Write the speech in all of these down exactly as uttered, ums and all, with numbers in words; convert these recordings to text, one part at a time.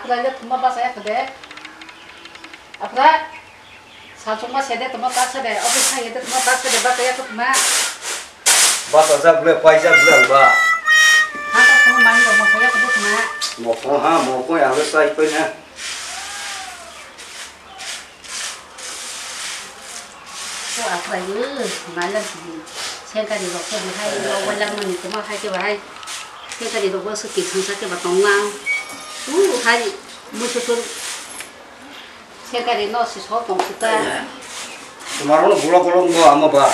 Laila tuma basa ya kade. Apra, salsukma sede tuma ta sede, office thang yede tuma ta sede, basa ya tuma. Basa jak ble, pai jak ble ba. Ha ta tuma mani rok masa ya kade tuma. Mokong ha, mokong ya le sai pai na. Ko aphai o, malam sidi. Sengkari rok ke bahai, rok walang mani tuma hai ke bahai. Sengkari rok bo suki thangsa ke ba tonglang. U hai, musukur. Sengkari no si so tong sita. Tomar no bula bolong bo ama ba.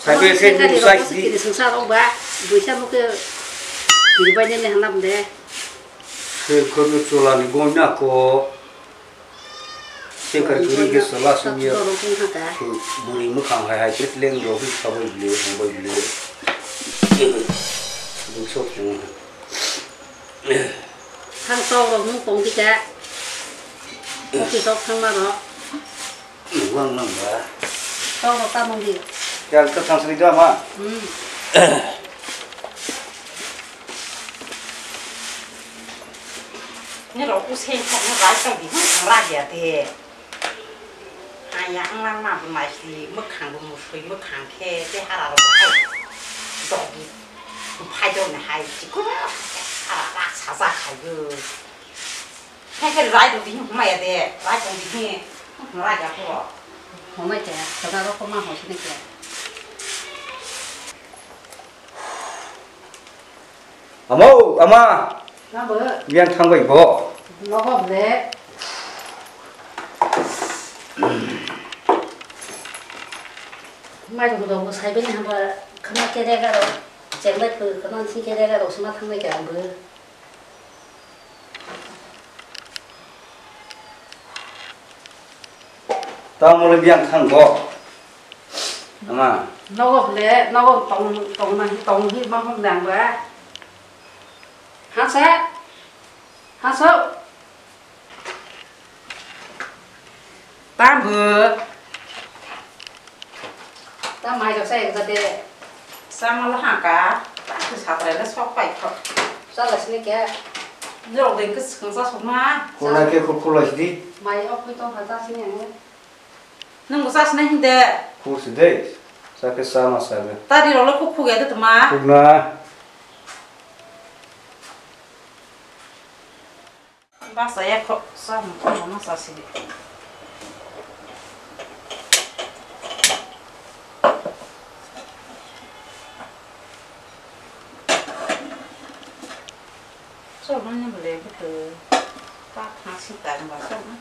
Sai be se sengkari rok sai bo suki di. Thangsa rok ba, duisa muke. Di bai ne ne hanam de. Se ko no chola ni go na ko. Sengkar kwrwi khe chwla songya. Bwrwi mwkhang hai hai khe tleng rw khe sabai bwlwi hambai bwlwi. Bwswk chwng. Thang tok rok mung tong dika. Mukti tok thangma rok. Nung nang ba. Tok rok ta mung di. Kal ka thang sri da ma. Hmm. Ni rok useng thok ni bai tong di hwn thang ra ya de. Haya wng langma bo naisli mwkhang bo musui mwkhang khe tei hara rok bo hai dogi phai dok ni hai chikon hara rak saja khai o. Hai khe rai rok di hwn hwnmaya de, rai tong di hwn hwnmaya khe. Hwnmai khe, kwda rok ma hwn sini khe. Amo, ama. Nabo. Yang thangbai bo. Nogo ble. Mai rok bo sai bini hamba khama kere garo. Chenglai phu khama si kere garo sima thanglai ka bo. Tamo le biang thang bo. Ama. Nogo ble, nogo tong, tong na, tong hi ma hom dang ba. Hasa. Hasa. Tamo. Ta mai rok sai ekda de. Sama la hangka. Ta ku satrai la sok pai kho. Sala sini ke. Jok de kus khangsa sok ma. Kona ke khuk khulai sidi. Mai ok pui tong kha ta sini ang. Nung sa sini hinde. Khuk sidi. Sa ke sama sa ke. Ta di rolo khuk khuk ya de tma. Khuk na. Basa ya kho, sa mo kho mo sa sidi. So mo ni bole butu. Ta thang si ta ba so mo.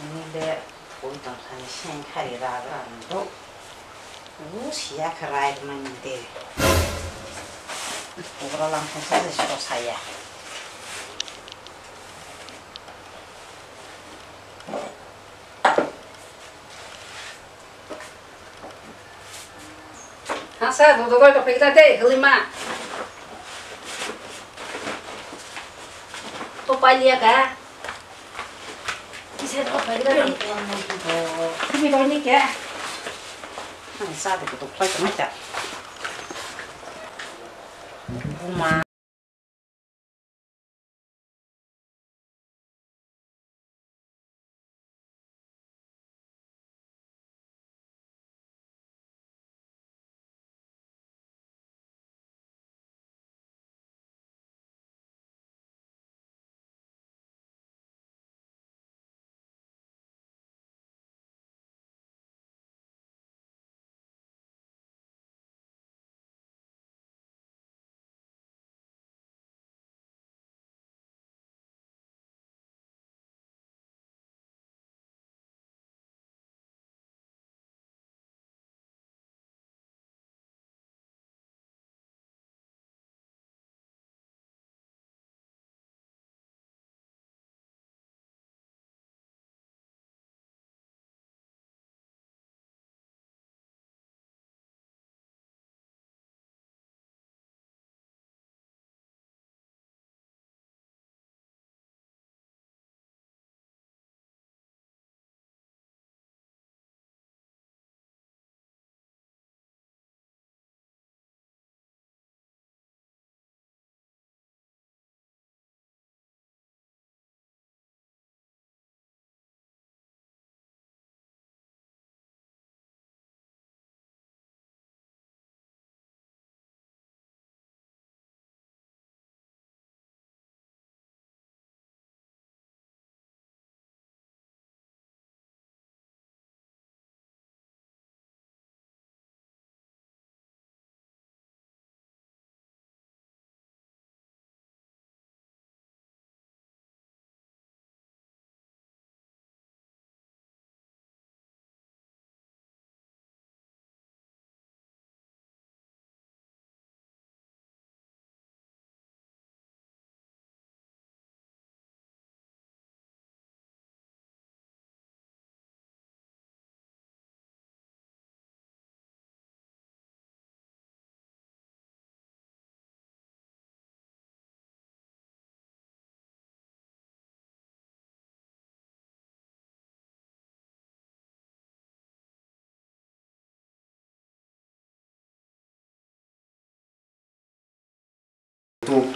Ani le pui tong thani seng khari ra ra do. U siya kharai mani de. Pura lang thong sa so saya. Hasa, do do do pekta de, helima. To palia ka. Kisa do pekta de. Kumi do ni kya? Ang sa de to plai ka ma kya. Buma.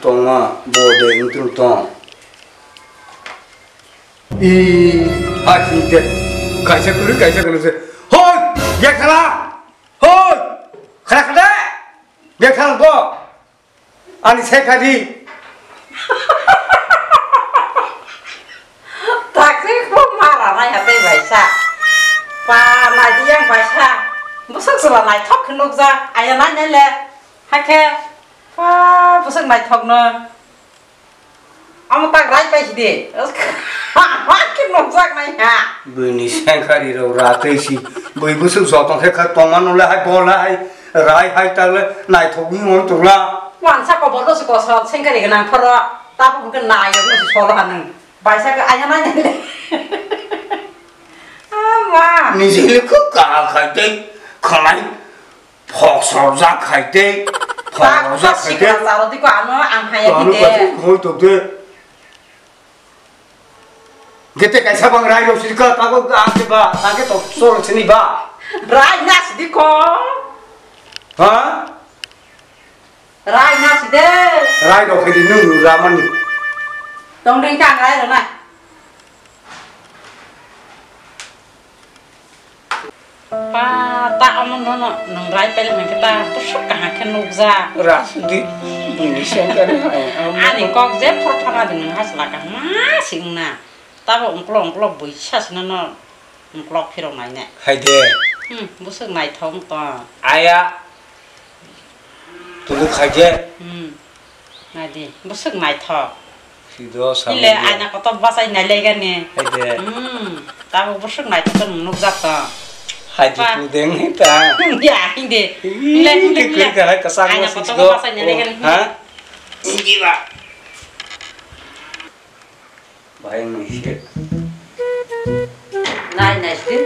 Tongma, bo de wngtwng tong. I, ha, hi de. Kaisa kwrwi, kaisa kwrwi se. Hoi! Bia khala! Hoi! Khara khade! Bia khala bo! Ani se khadi. Taksik bo mara nai ha tei bai sa. Pa nai di yang bai sa. Bwswk chwla naithok khe nukjak. Aya nai nai le. Hakhe. Pa bwswk naithok no. Amo tak rai pai si de. Khe nukjak nai ha. Bini sengkhari rok ratei si. Bui bwswk jotong khe kha tongma nole hai bol hai. Rai hai ta le naithok ni mon tong la. Wansa kobor do se kosol sengkhari gwnang phoro. Tabuk hwnkhe nayok no se solo ha nwng. Baisa khe aya nai nai le. Ama. Nijili khe kaham khai tei khwnai phok sorjak khai tei phok sorjak khai tei. Sikra charo diko ano ang haya di de. Hoi tok de. Gete kaisa bang rai rok sirka tago ake ba, ake tok sor sini ba. Rai na sidi ko. Ha? Rai na si de. Rai rok khe di nung nung ramani. Tong ding kang rai rok na. Pa ta omo nono nung rai pele nang kita pusuk kaham khe nukjak. Rai di. Bini sengkar hai. Ani kok je phor thana di nung has laka ma sing na. Tabo ungklo ungklo buisa sino no. Uklok phirok nainai. Hai de. Hmm, bwswk naithok wng tong. Aya. Tuluk khai je. Hmm. Nai di, bwswk naithok. Sido samung. Ile aina kotor bachai nai lai gani. Hai de. Hmm. Tabo bwswk naithok to nukjak to. Hai de. Pa. Pudeng ta. Ya, hindi. Ih, ile hindi kekir ile. Kahai kasang aina kotor bachai nai lai gani. Ha? Hindi ba. Bahai wngwi se. Nai nai se.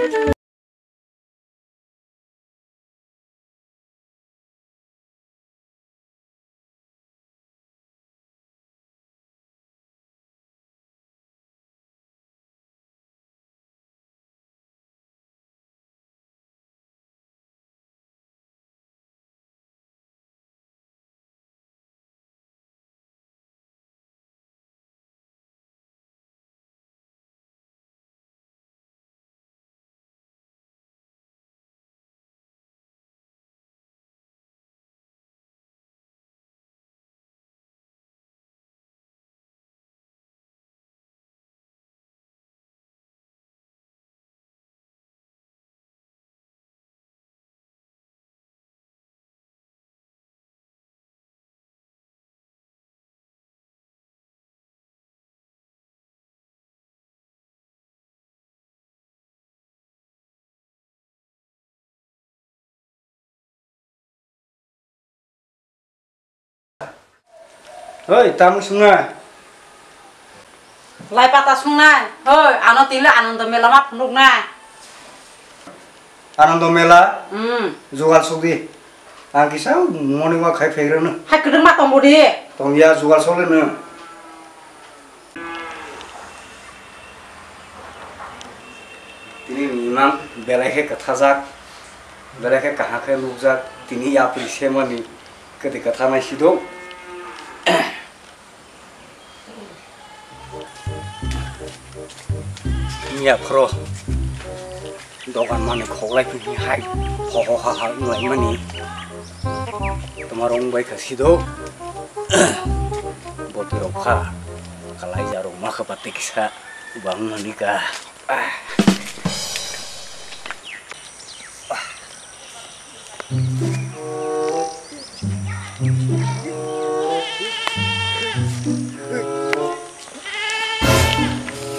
Oi, tamo sungnai? Lai pata sungnai. Oi, ano tilo Anando Mela ma phunuknai. Anando Mela? Hmm. Jugal sukdi. Ang kisa morning walk khai phairano. Hai kwdwng ma tongbo di. Tongya jugal sole no. Tini imang belai khe kwthajak, belai khe kaham khe nukjak, tini yapri semani kwtwi kwtha nai sido. Miya phoro dogan mani khoklai phini hai ho ho ha ha wnglaimani. Toma rong bai kha sido. Boti rok kha kalai ja rok ma kha pati kisa bang mani ka.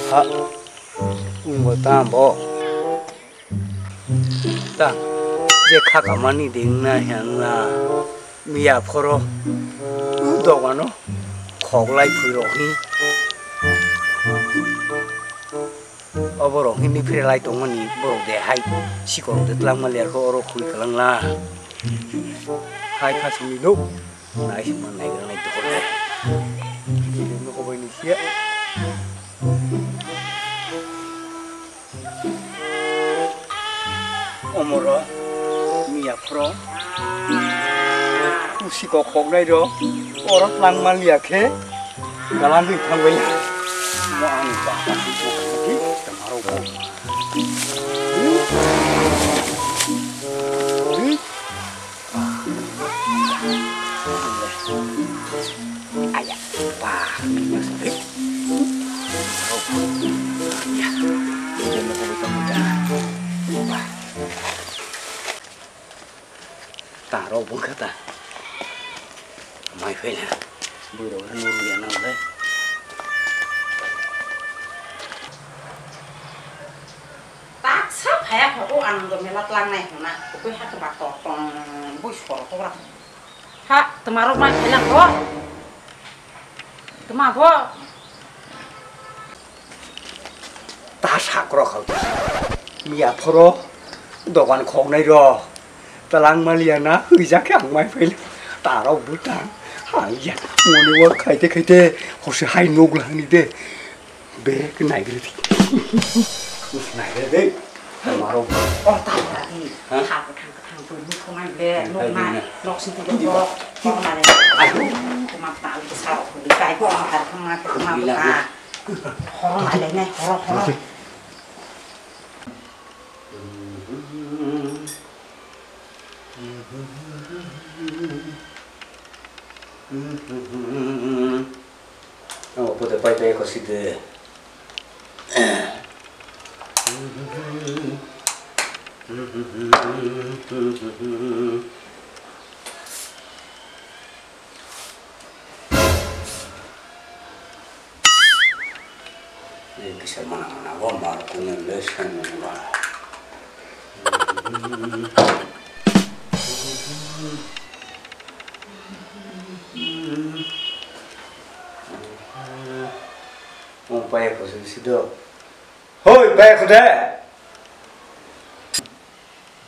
Ha, wngbo tamo. Ta, je kha kamani ding na yang na. Miya phoro, u dogano khoklai phui rok hi. Obo rok hi niphrelai tongmani borok de hai sikorok de twlangma lerkho oro khui kwlangla. Hai kha simi nuk, nai sima nai gana nai dohor de. Nuk obai ni sia. Omoro miya phoro. Usi kok khoknai ro. Oro tlang man liya khe, galan ri thang bai. Mo ani ba, ki, tamaro bo. Aya, ba, ni mas, eh. Ya, ini mau kau tahu dah. Ba. Taro bungkha ta. Mai phai na. Bui rok no ru ya na le. Taksa phaya kho o Anando mela tlangnai hwnna. Koi ha khe ba tor tong bui sor kho ra. Ha, tma rok mai phai lang kho. Tma bo. Ta sakro khau. Miya phoro dogan khoknai ro. Talang maliya na hwijak khe ang mai phai. Taro butang. Haiya. Moni wa khaite khaite hosi hai nugla ni de. Be nai gre di. Nai gre de. Maro. Oh, ta di. Ha? Thang, thang, thang, thang, thang, thang, thang, le, nok nai, nok sing tu ko, ko mane. Ayo. Ko ma ta, ko sa, ko kai, ko ma ta, ko ma ta, ko ma ta. Horo nai le nai, horo, horo. Ang photo pai pai ko si de. Kisa mana mana bo mar kuno le sen ba. Mo pai ko si do. Hoi, pai kho de.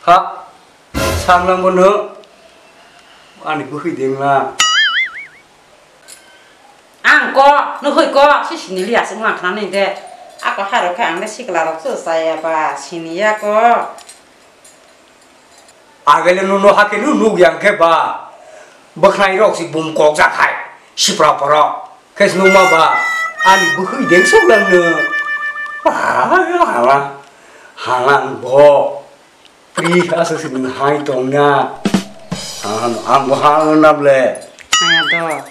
Ha, samlang bono. Ani bwkhwi dengla. Ang ko, nw hoi ko, si sini liya se wngkha nang de. Ako haro khe ang de sikla rok se saya ba, sini ya ko. Agele nuno hake nu nuk yang khe ba. Bwkhnai rok si bum kok jak hai. Sipra poro. Khe numa ba. Ani bwkhwi deng sok lang no. Ah, hala. Halang bo. Pri asa si hai tong na. Ang, ang bo halang na ble. Haya do.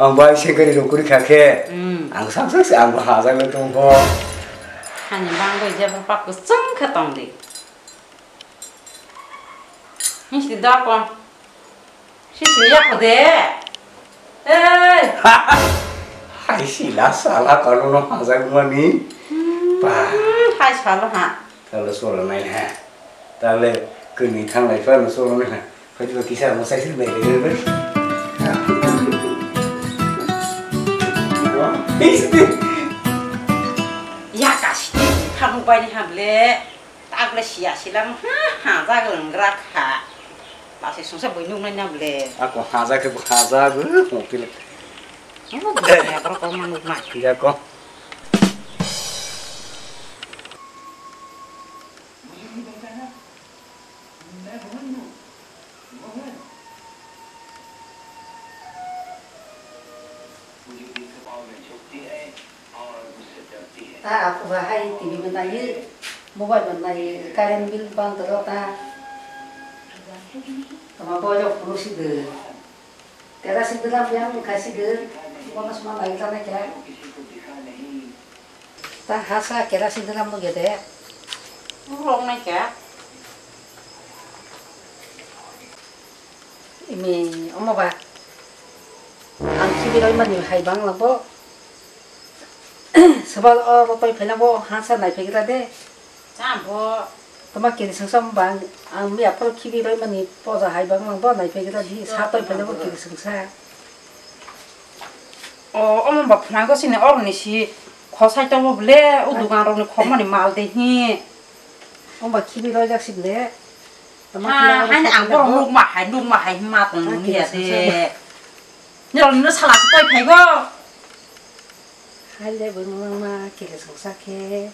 Ang bai sengkari rok kuri kha khe. Hmm. Ang sak sak si ang bo hajak le tong pho. Hani bang bai jebra pak kusung khe tong di. Histi da ko. Sisini ya ko de. Ei. Hai sila sala kanu no hajak mani. Hmm, ba. Hai sala ha. Tale solo nai ha. Tale kuni thang lai fa no solo nai ha. Kau juga kisah mau saya sih baik baik. Histi. Ya kasih. Kamu bai ni ha ble. Takle siya silang ha ha jagwlwng gra kha. Lasi sungsa bui nuknai na ble. Ako haja khe bo haja bo mokile. Ano bui ya kro kro manuk ma. Ya ko. Ta aku bahai T V menai, mobile menai, current bill bang tero ta. Tama boyo pulusi de. Kerosene drum yang kasih de, bonus mana itu nih ya. Ta hasa kerosene drum mo gede. Urok nai kya? Imi omo ba. Ang khibi roi mani hai bang labo. Sabal o rotoi phai labo hasa nai phai gra de. Cha bo. Tama kiri sengsa bang ang miya phoro khibi roi mani poja hai bang labo nai phai gra di. Sa toi phai labo kiri sengsa. O, omo ba phwnang ko sini oroni si khosai tongo ble, o dugan rokni khokmani mal de hi. Omo ba khibi rojak si ble. Tama ha, khila haini khila ang borok bo. Nukma hai, nukma hai hima tong nung ya de. Nirok nino sala si toi phaigo. Hai le bo nung ma kile songsa khe.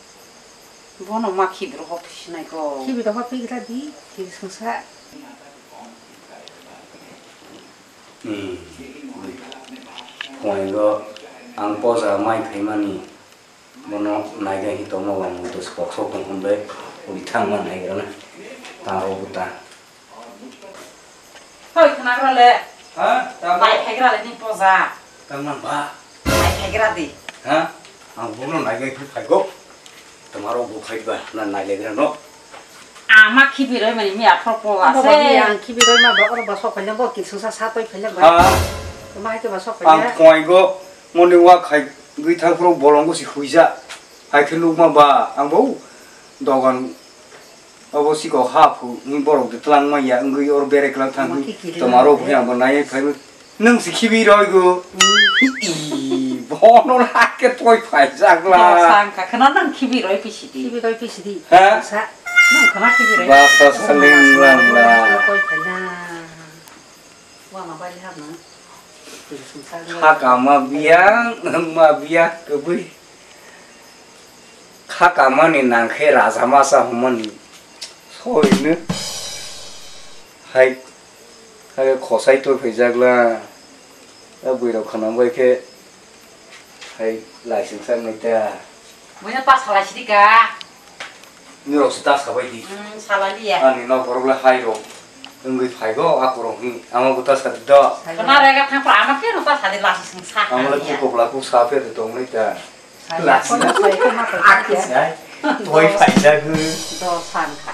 Bono ma khibi rok hok sinai ko. Khibi rok hok phi gra di, kile songsa. Hmm. Moigo ang poja mai phaimani bono naiga hi tongma wang muitu spok sok tong hwnbai ui thangma naigrana taro buta. Hoi khnagra le. Ha? Tamo? Mai khaigra le ni poja. Tamo ba? Mai khaigra di. Ha? Ang bono naiga hi phaigo. Tamaro bo phaiba na nailegra no. Ama khibi roi mani mi aphro po Abo ase. Ba mi ang khibi roi ma ba oro ba sok phaileng bo kilsungsa sa toi phaileng ba. Ha? Ma hai ke ba sok Ang phaileng. Phuaingo moni wa khai gwi thang phro bolongo si huija. Hai khe nukma ba ang bo dogan obo siko ha phu ni borok de tlang ma ya ngwi or bere klang thang Ama hi. Khibi roi Tamaro ma bo ya. Ang bo nai phai. Nwng si khibi roi go. Hmm. I, bono lake toi phai jakla. Dos ang ka khna nang khibi roi pisi di. Khibi roi pisi di. Ha? Sa, nang khna khibi roi. Basa saling lang la. Toi phai na. Wa ma bari hap na. Haka ma biya, ma biya, kwbwi. Kha kamani nang khe raja masa hwnmani soino hai, hai khosai twi phaijakla. A bwirok khwnam bai khe hai laisingsa wngnai ta. Buino ta salai sidi ka. Nirok se ta sabai di. Hmm, salai liya. Ani nok borok le hai rok wngwi phaigo akorok hi. Ama bo ta sadi do. Khna rega thang pra ama khe no ta sadi laisingsa. Ama le kukok la kuk sa phe de tong nai ta. Lasi. Lasi. Lasi. Toi phaijagwi. Do san kha.